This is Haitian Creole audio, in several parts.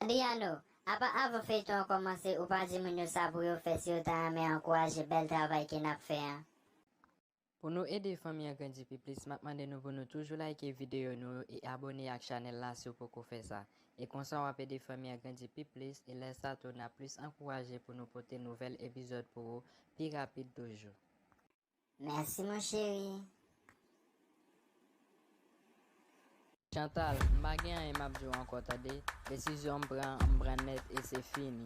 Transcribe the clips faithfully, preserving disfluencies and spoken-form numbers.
Adriano, apa avan feyton an kòmanse ou pa di moun yo sa pou yo fè si yo ta renmen ankouraje bèl travay ke n ap fè an? Pou nou ede fanmi an grandi pi plis, m ap mande nou pou nou toujou like videyo nou yo e abòne ak chanèl la si w poko fè sa. E konsa w ap ede fanmi an grandi pi plis e lè sa tou n ap plis ankouraje pou nou pote nouvèl epizòd pou ou pi rapid toujou. Mèsi mon cheri. Chantal, m pa gen anyen m ap di w ankò tande. Desizyon m pran, m pran nèt e se fini.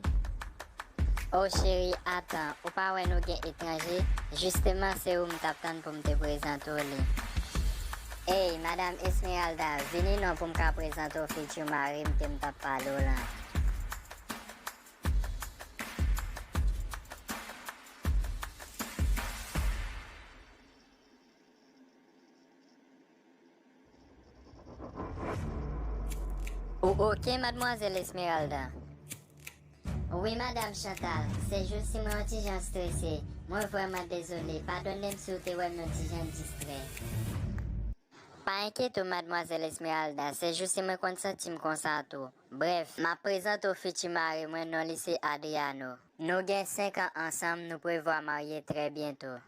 O cheri, atan, ou pa wè nou gen etranje? Jisteman se ou m t ap tann pou m te prezante w li. Ey, Madanm Esmeralda, vini non pou m ka prezante w fiti mari m ke m t ap pale w lan. Ou oke, Madmwazèl Esmeralda? Wi, Madanm Chantal. Se jous si mwen yon ti jan strese. Mwen vrèman dezole. Padone m si w te wè m yon ti jan distrè. Pa enkyete w, Madmwazèl Esmeralda. Se jous si mwen konn santi m konsa tou. Brèf, m ap prezante w fiti mari mwen, non li se Adriano. Nou gen senk an ansanm, nou prevwa marye trè byento.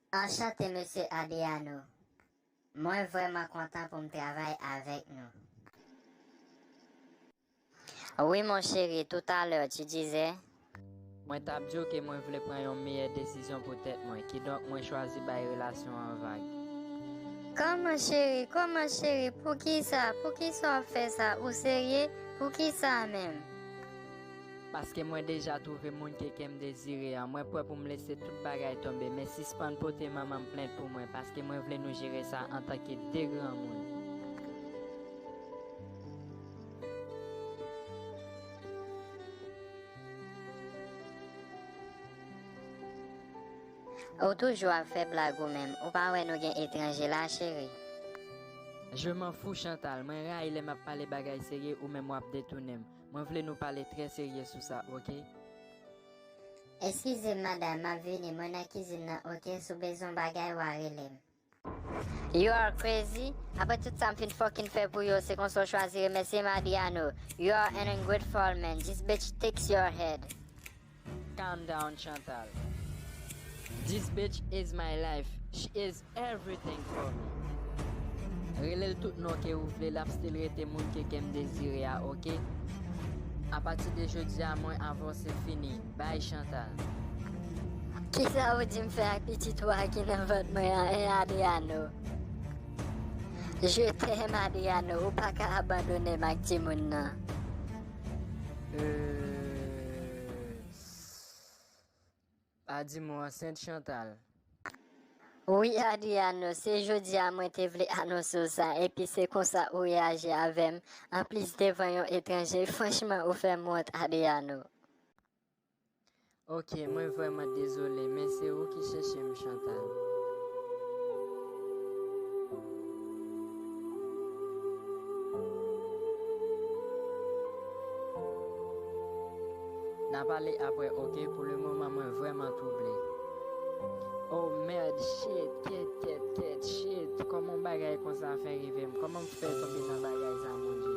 Anchante, Mesye Adriano. Mwen vrèman kontan pou m travay avèk nou. Wi, mon chéri, toutalè, tu disais? Mwen t ap di w ke mwen vle pran yon meyè desizyon pou tèt mwen, kidonk mwen chwazi bay relasyon an vag. Kòman, cheri? Kòman, cheri? Poukisa? Poukisa w ap fè sa? Ou serye? Poukisa menm? Paske mwen deja twouve moun ke kè m dezire an. Mwen prè pou m lese tout bagay tonbe, men sispann pote manman m plent pou mwen, paske mwen vle nou jere sa antanke de granmoun. Ou toujou ap fè blag ou menm. Ou pa wè nou gen etranje la, cheri? Je m'en fous, Chantal. Mwen rayi lè m ap pale bagay serye ou menm w ap detounen m. Mwen vle nou pale trè serye sou sa, oke? Eskize m, madanm, m ap vini. Mwen nan kizin nan, oke? Si w bezwen yon bagay, w a rele m. You are crazy? Apre tout sa m fin fucking fè pou yo, se konsa w chwazi remèsye m, Adriano? You are an ungrateful man. This bitch takes your head. Calm down, Chantal. This bitch is my life. She is everything for me. Rele l tout non ke ou vle, l ap still rete moun ke kè m dezire a, oke? Apati de jodi a, mwen avè w se fini. Bye, Chantal. Kisa ou di m fè ak pitit ou a ki nan vant mwen an, hein, Adriano? Je t'aime, Adriano. Ou pa ka abandone m ak timoun nan. Euh, Pa di m ou ansent, Chantal. Wi, Adriano, se jodi a mwen te vle anonse w sa, epi se konsa ou reyaji avè m, anplis devan yon etranje, franchman ou fè m wont, Adriano. Oke, mwen vrèman dezole, men se ou ki chèche m, Chantal. N a pale apre, oke? Pou le moman, mwen vrèman twouble. Oh mèd, shit, kèt, kèt, kèt, shit. Kòman yon bagay konsa fè rive m? Kòman m fè tonbe nan bagay sa, Bondye?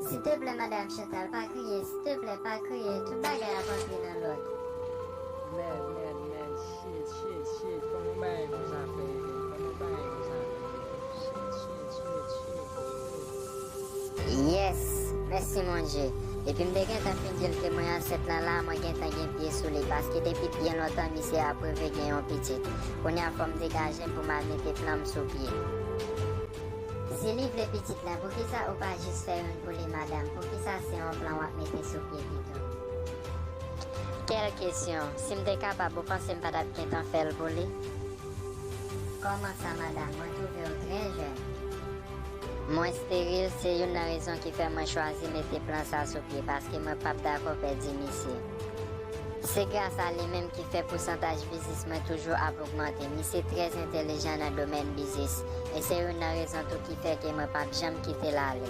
Silteplè, Madanm Chantal, pa kriye, silteplè, pa kriye. Tout bagay ap antre nan lòd. Mèd, mèd, mèd, shit, shit, shit. Kòman yon bagay konsa fè rive m? Kòman yon bagay konsa fè rive m? Shit, shit, shit, shit. Yes! Mèsi, Bondye. Depi m te gentan fin di l ke mwen ansent lan la, mwen gentan gen pye sou li, paske depi byen lontan, misye ap reve gen yon pitit. Kounye a, fò m degaje m pou m al mete plan m sou pye. Si li vle pitit la, poukisa ou pa jis fè youn pou li, madanm? Poukisa se yon plan w ap mete sou pye pito? Kèl kesyon! Si m te kapab, ou panse m pa t ap gentan fè l pou li? Kòman sa, madanm? Mwen twouve w trè jèn. Mwen steril, se youn nan rezon ki fè mwen chwazi mete plan sa sou pye, paske mwen p ap dakò pèdi misye. Se gras a li menm ki fè pousantaj biznis mwen toujou ap ogmante. Misye trè entèlijan nan domèn biznis, e se youn nan rezon tou ki fè ke mwen p ap janm kite l ale.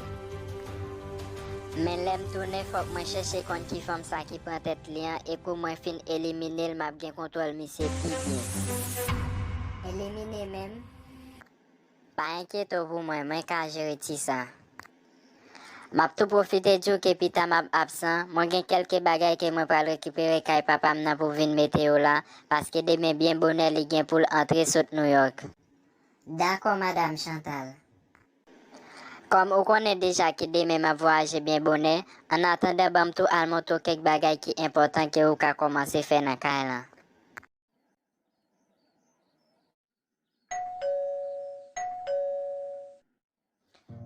Men lè m tounen, fòk mwen chèche konn ki fanm sa ki pran tèt li an, e kou mwen fin elimine l, m ap gen kontwòl misye pi byen. Elimine menm? Pa enkyete w pou mwen, mwen ka jere ti sa. M ap tou pwofite di w ke pita m ap absan, mwen gen kèlke bagay ke mwen pral rekipere kay papa m nan pou vin mete yo la, paske demen byen bonè li gen pou l antre sot Nouyòk. Dakò, Madam Chantal. Kòm ou konnen deja ke demen m ap vwayaje byen bonè, annatandan ban m tou al montre w kèk bagay ki enpòtan ke ou ka kòmanse fè nan kay lan.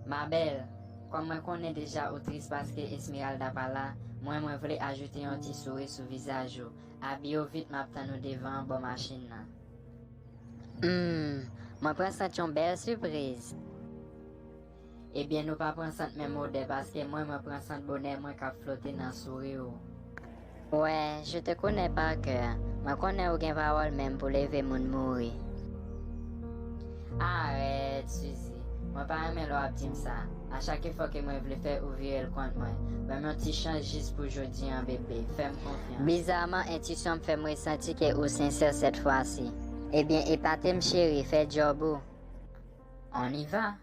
Ma belle, kòm mwen konnen deja ou tris paske Esmeralda pa la, mwen, mwen vle ajoute yon ti souri sou vizaj ou. Abiye w vit, m ap tann ou devan an bò machin nan. Hmm, mwen pran sant yon bèl sipriz. Ebyen, nou pa pran sant menm odè, paske mwen, mwen pran sant bonè mwen k ap flote nan souri w. Ouais, je te connais par cœur. Mwen konnen ou gen pawòl menm pou leve moun mouri. Arèt, Suzy. Mwen pa renmen lè w ap di m sa. A chak efò ke mwen vle fè, ou vire l kont mwen. Ban m yon ti chans jis pou jodi an, bebe. Fè m konfyans. Bizarman, entwisyon m fè m resanti ke ou sensè cette fois-ci. Ebyen, epate m, cheri, fè djòb ou. On y va.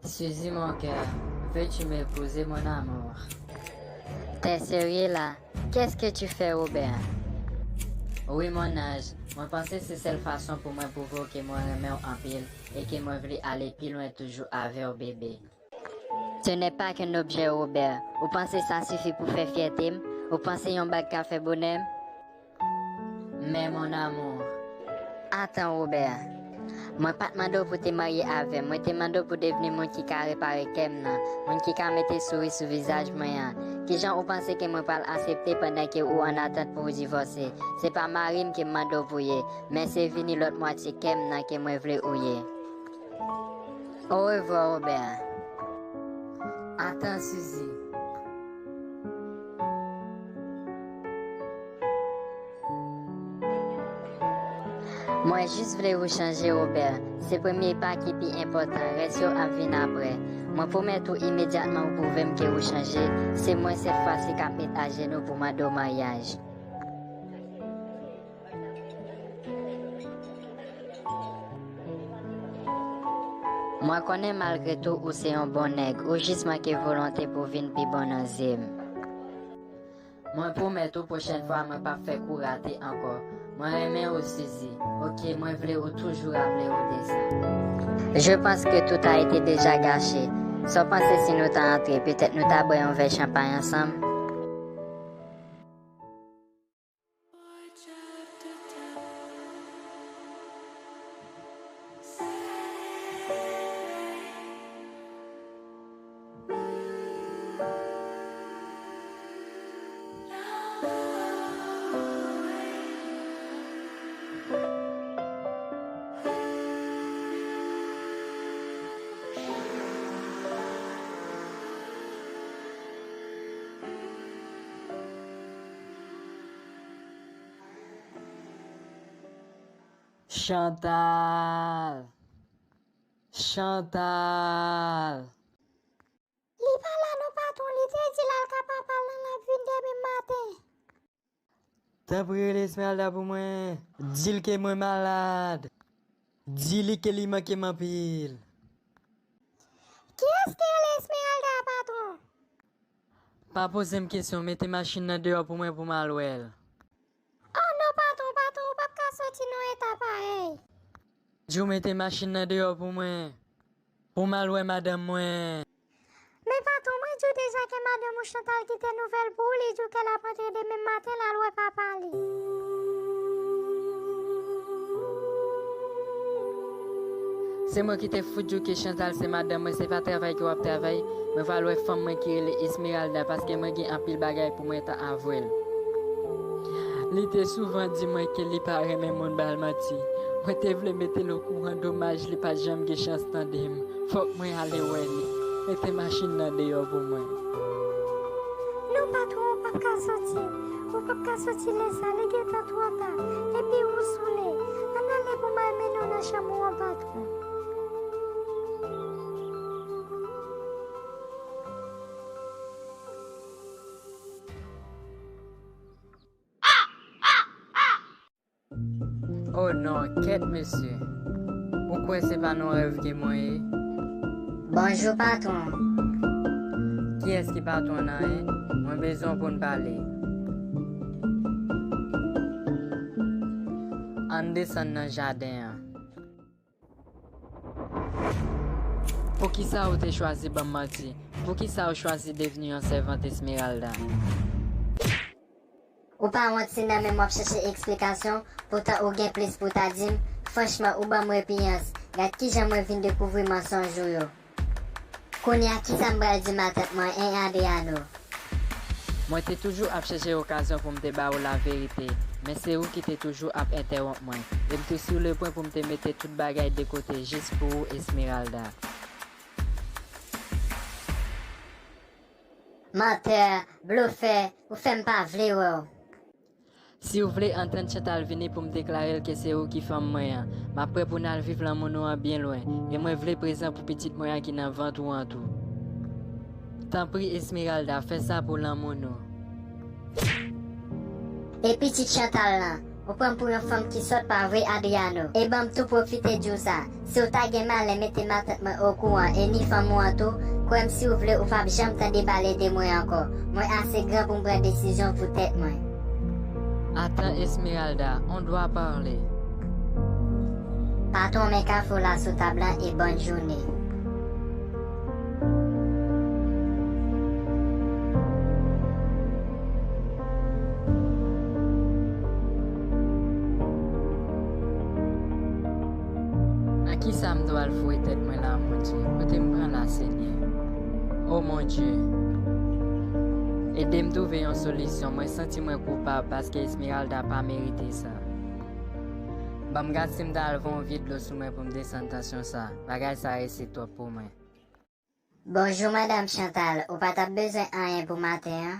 Suzy, mon cœur, veux-tu m'épouser, mon amour? T'es sérieux là? Qu'est-ce que tu fais, Robert? Oui, mon ange, mwen panse se sèl fason pou mwen pwouve w ke mwen renmen w anpil e ke mwen vle ale pi lwen toujou avè w, bebe. Ce n'est pas qu'un objet, Robert. Ou panse sa sifi pou fè fyète m? Ou panse yon bag ka fè bonè m? Men, mon amour. Atan, Robert. Mwen pa t mande w pou te marye avè m. Mwen te mande w pou devni moun ki ka repare kè m nan, moun ki ka mete souri sou vizaj mwen an. Kijan ou panse ke mwen pral aksepte pandan ke ou an atant pou w divòse? Se pa mari m ke m mande w pou ye, men se vini lòt mwatye kè m nan ke mwen vle ou ye. Orevwa, Robert. Atan, Suzy. Mwen jis vle ou chanje, Robert. Se premye pa ki pi enpòtan, rès yo ap vin apre. Mwen pwomèt ou imedyatman ou pwouve m ke ou chanje, se mwen sèt fwa si k ap met ajenou pou mande w maryaj. Mwen konnen malgre tou ou se yon bon nèg, ou jis manke volonte pou vin pi bon nan zye m. Mwen pwomèt ou pwochèn fwa mwen p ap fè kou rate ankò. Mwen renmen ou, Suzy. Oke, mwen vle ou toujou raple ou de sa. Je pense que tout a été déjà gâché. Sa w panse si nou ta antre, petèt nou ta bwè yon vè chanpay ansanm? Chantal! Chantal! Li pa la non, patwon. Li te di l al ka papa l nan, l ap vin demen maten. Tanpri rele Esmeralda pou mwen. Di l ke mwen malad. Di li ke li manke m anpil. Kiyès ki rele Esmeralda a, patwon? Pa poze m kesyon, mete machin nan deyò pou mwen pou m al wè l. Oh non, patwon, patwon, ou p ap ka soti nan yon eta parèy. Di w mete machin nan deyò pou mwen, pou m al wè madanm mwen. Men patwon, mwen di w deja ke madanm ou Chantal kite nouvèl pou ou, li di w ke l ap rantre demen maten, l al wè papa li. Se mwen ki te fout di w ke Chantal se madanm mwen, se pa travay ke w ap travay. Mwen pral wè fanm mwen ki rele Esmeralda, paske mwen gen anpil bagay pou mwen ta avwe l. Li te souvan di mwen ke li pa renmen moun ba l manti. Mwen te vle mete l okouran, domaj li pa t janm gen chans tande m. Fòk mwen ale wè li. Mete machin nan deyò pou mwen. Non, patwon, ou p ap ka soti. Ou p ap ka soti lè sa, li gentan twò ta. Epi ou soule. Ann ale pou m al mennen w nan chanm ou an, patwon. Oh non, kèt mesye. Ou kwè se pa nan rèv ke mwen ye? Bonjou, patwon. Kiyès ki patwon nan, en? Mwen bezwen w pou n pale. Ann desann nan jaden an. Poukisa ou te chwazi ban m manti? Poukisa ou chwazi devni yon sèvant Esmeralda? Ou pa wont si nan menm w ap chèche eksplikasyon, poutan ou gen plis pou w ta di m? Franchman, ou ban m repiyans. Gad kijan mwen vin dekouvri mansonj ou yo. Kounye a, kisa m pral di matant mwen, en, Adriano? Mwen te toujou ap chèche okazyon pou m te ba ou laverite, men se ou ki te toujou ap entèwonp mwen, e m te sou le pwen pou m te mete tout bagay de kote jis pou ou, Esmeralda. Mantè, blofè, ou fè m pa vle wè w. Si w vle, antann Chantal vini pou m deklare l ke se ou ki fanm mwen an. M ap prè pou n al viv lanmou nou an byen lwen, e mwen vle prezan pou pitit mwen an ki nan vant ou an tou. Tanpri, Esmeralda, fè sa pou lanmou nou. E pitit Chantal lan? Ou pran m pou yon fanm ki sòt, pa vre, Adriano? E ban m tou pwofite di w sa. Si w ta gen malè mete matant mwen okouran e ni fanm ou an tou, kwè m, si w vle, ou p ap janm tande pale de mwen ankò. Mwen ase gran pou m pran desizyon pou tèt mwen. Attends, Esmeralda, on doit parler. Patwon, men kafe w la sou tab lan e bòn jounen. Nan kisa m dwe al foure tèt mwen la, Bondye? Kote m pran la, Senyè? O Bondye, ede m twouve yon solisyon. Mwen santi mwen koupab paske Esmeralda pa merite sa. Ban m gad si m ta al voye yon vye dlo sou mwen pou m desann tansyon sa. Bagay sa resi twòp pou mwen. Bonjou, Madanm Chantal. Ou pa t ap bezwen anyen pou maten an?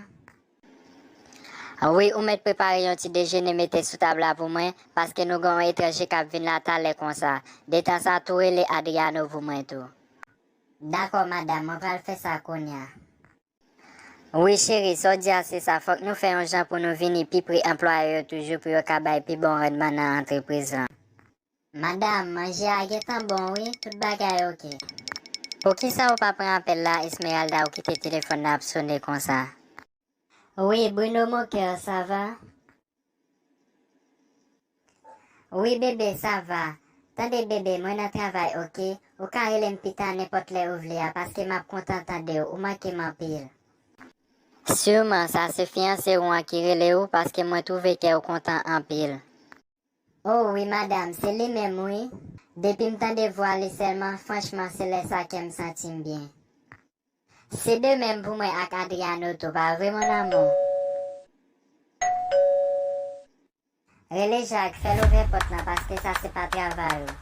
Wi, ou mèt prepare yon ti dejene mete sou tab la pou mwen, paske nou gen yon etranje k ap vin la talè konsa. Detan sa, tou rele Adriano pou mwen tou. Dakò, madanm, mwen pral fè sa kounye a. Wi, cheri, sa w di a se sa. Fòk nou fè yon jan pou nou vini pi pre anplwaye yo toujou pou yo ka bay pi bon randman nan antrepriz lan. Madanm, manje a gentan bon wi, tout bagay oke. Poukisa ou pa pran apèl la, Esmeralda, ou kite telefòn nan ap sone konsa? Wi, Bruno mon cœur, sa va? Wi, bebe, sa va. Tande, bebe, mwen nan travay, oke? Ou ka rele m pita nenpòt lè ou vle a, paske m ap kontan tande w, ou manke m anpil. Siman, sa se fiyanse ou an ki rele ou, paske mwen twouve kè w kontan anpil. O wi, madanm, se li menm wi. Depi m tande vwa li sèlman, franchman, se lè sa kè m santi m byen. Se de menm pou mwen ak Adriano tou, pa vre, mon amour? Rele Jak, fè l ouvè pòt lan, paske sa se pa travay ou.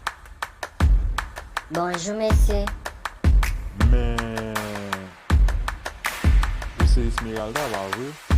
Bonjou, mesye. Men, ou se Esmeralda, pa vre?